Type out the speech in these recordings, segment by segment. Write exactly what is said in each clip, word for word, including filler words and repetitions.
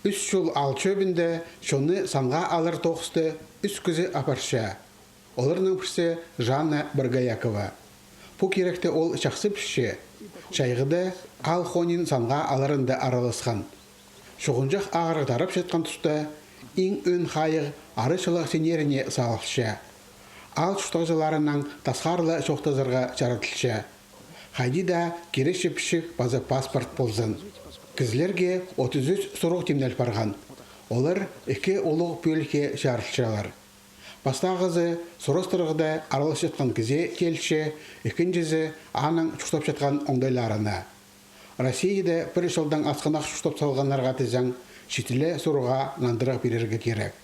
Ӱс чыл аал чӧбінде чонны санға алар тоғысты ӱс кізі апарча. Оларның пірсі Жанна Боргоякова. Пу киректі ол чахсы пілче. Чайғыда аал хонин санға аларында араласхан. Чуғынҷах ағырығ тарап чатхан туста иң ӧӧн хайығ арачылығ синнеріне салылча. Аал чуртағҷыларынаң тасхарла чоохтазарға чаратылча. Хайди даа киречі пічік паза паспорт ползын. Кізілерге отыс ӱс сурығ тимнел парған. Олар ікі улуғ пӧлікке чарылчалар. Пастағызы сурастырығда араласчатхан кізее теелче, ікінҷізі аның чуртапчатхан оңдайларына. Россияда пір чылдаң асхынах чуртап салғаннарға тізең, читіре сурығға нандырығ пирерге кирек.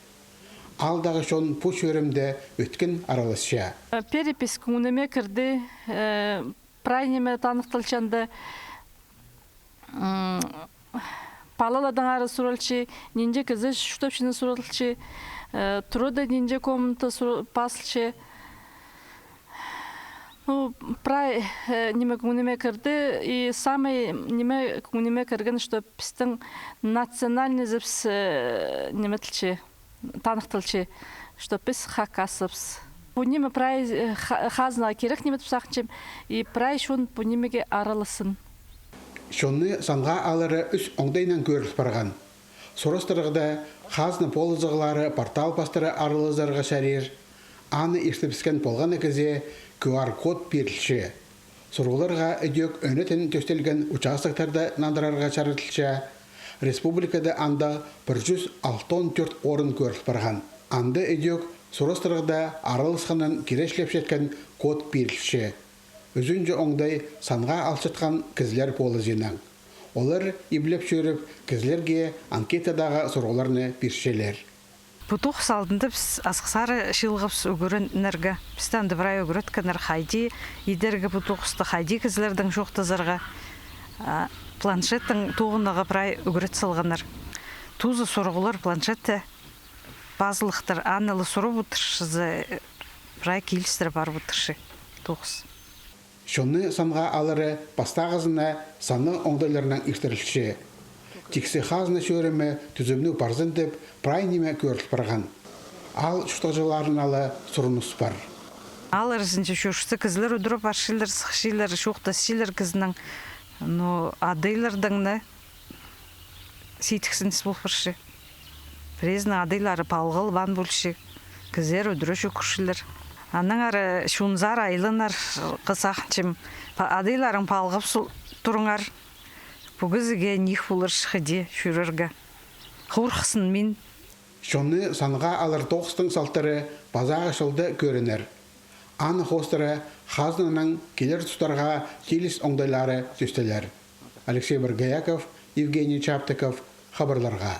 Аалдағы чон пу чӧрімде ӧткін араласча. Перепись кӧңніме кірді, э, прай ниме таныхталча анда. М, палалардаң ары суралча, нинҷе кізі чуртапчатханы суралча, э, турада нинҷе комната сура-, пазылча. Ну, прай, э, ниме кӧңніме кірді, и самый ниме кӧңніме кірген, что пістің национальнозыбыс, э, ниме итілче, таныхталча, что піс хакасыбыс. Пу ниме прай, э, ха-, хазнаға кирек ниме тіп сағынчам, и прай чон пу нимеге аралассын. Чонны санға алары ӱс оңдайнаң кӧріл парған. Сурастырығда хазна полызығлары портал пастыра аралазарға чарир. Аны иртібіскен полған на кізее QR-код пирілче. Сурығларға ідӧк ӧнетін тӧстелген участоктарда нандырарға чаратылча. Республикада андағ пір чӱс алтон тӧрт орын кӧріл парған. Анда ідӧк сурастырығда араласханын киречілепчеткен код пирілче. Ӱзінҷі оңдай санға алчатхан кізілер полызынаң. Олар иблеп чӧріп, кізілерге анкетадағы сурығларны пирчелер. Пу тоғыс алдында піс Асхыссары чыылғабыс ӱгренерге. Пісті анда прай ӱгреткеннер, хайди идерге пу тоғысты, хайди кізілердең чоохтазарға. А, планшеттең тоғынарға прай ӱгрет салғаннар. Тузы сурығлар планшетте пазылыхтар, аны ла сурап одырчаза, прай килістіре парып одырча тоғыс. Чонны санға алары пастағызына саннығ оңдайларнаң иртірілче. Тиксі хазна чӧрімі тӱзімніг парзын тіп, прай ниме кӧріл парған. Аал чуртағҷыларына ла сурыныс пар. Аал аразынҷа чӧрче, кізілер удура парчалар, сыхчалар, чоохтасчалар кізінең. Ну, адайлардаң на сидіксінче пол парча. Пірезінің адайлары палғалбаан полча, кізілер удура чӧкірчелер. Анаң ары чонзар айланарға сағынчам. Па-, адайларың палғап су-, турыңар. Пу кізее ниик полар чахсы чӧрерге. Хорыхсынмин. Чонны санға алар тоғыстың салтары пазағы чылда кӧрінер. Аны хоостыра хазнаның килер тустарға тиліс оңдайлары тӧстелер. Алексей Боргояков, Евгений Чаптыков, хабарларға.